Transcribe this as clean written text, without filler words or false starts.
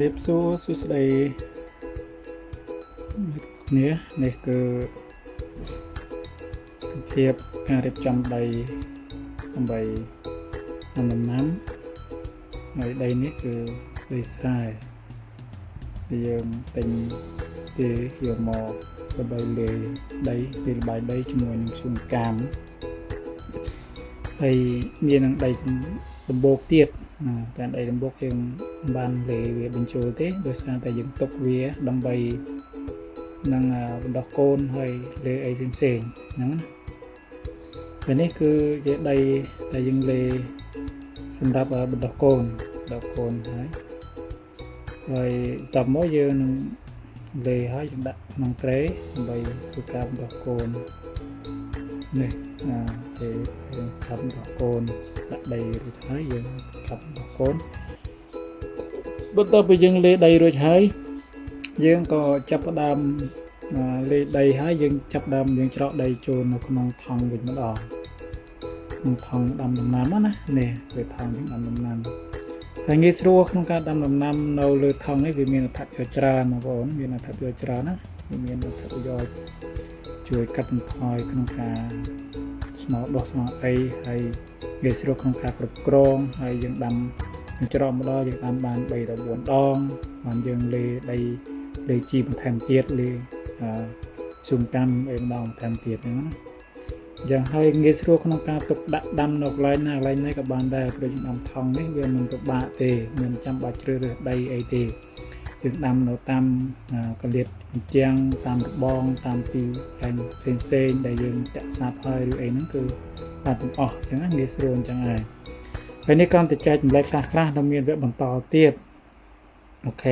លាបសួរសួស្តីអ្នកគ្នានេះគឺសកម្មភាពការរៀបចំដីដើម្បីដាំដំណាំហើយដីនេះគឺដីស្រែដែលយើងទិញគេយកមកដើម្បីលាយដីលាយល្បាយដីជាមួយនឹងឈូងកាមហើយមាននឹងដីដំបូកទៀតណាតែដីដំបូកយើងមិនបានលាយវាបញ្ចូលទេដោយសារតែយើងទុកវាដើម្បីនឹងបណ្ដោះកូនហើយលាយអីផ្សេងៗហ្នឹងណាហើយនេះគឺជាដីដែលយើងលាយសម្រាប់បណ្ដោះកូនដោះកូនហើយហើយបន្ទាប់មកយើងនឹងលាយហើយយើងដាក់ក្នុងត្រេដើម្បីធ្វើការបណ្ដោះកូននេះអាគេយើងខាប់បណ្ដោះកូនដាក់ដីរួចហើយយើងខាប់បណ្ដោះកូនបន្ទាប់ពីយើងលាយដីរួចហើយយើងក៏ចាប់ផ្ដើមលាយដីហើយយើងចាប់ផ្ដើមយើងច្រកដីចូលនៅក្នុងថង់វិញម្ដងក្នុងថង់ដាំដំណាំណានេះគឺថង់យើងដាំដំណាំហើយងាយស្រួលក្នុងការដាំដំណាំនៅលើថង់នេះវាមានអត្ថប្រយោជន៍ច្រើនបងប្អូនមានអត្ថប្រយោជន៍ច្រើនណាវាមានអត្ថប្រយោជន៍ជួយកាត់បន្ថយក្នុងការស្មៅដុះស្មៅអីហើយងាយស្រួលក្នុងការគ្រប់គ្រងហើយយើងដាំយើងច្រកម្ដងយើងដាំបាន3ដល់4ដងបានយើងលេដីលេជីបន្ថែមទៀតលេអឺជុំកម្មអីម្ដងបន្ថែមទៀតហ្នឹងណាយ៉ាងហើយងាយស្រួលក្នុងការទុកដាក់ដាំនៅកន្លែងណាកន្លែងណាក៏បានដែរព្រោះយើងដាំថង់នេះវាមិនពិបាកទេមិនចាំបាច់ជ្រើសរើសដីអីទេយើងដាំនៅតាមកលៀតជញ្ជាំងតាមរបងតាមទីកន្លែងផ្សេងផ្សេងៗដែលយើងចាក់សាបហើយឬអីហ្នឹងគឺបានទាំងអស់អញ្ចឹងណាងាយស្រួលអញ្ចឹងហើយហើយនេះគ្រាន់តែចែករំលែកខ្លះខ្លះៗដល់មានវគ្គបន្តទៀត OK.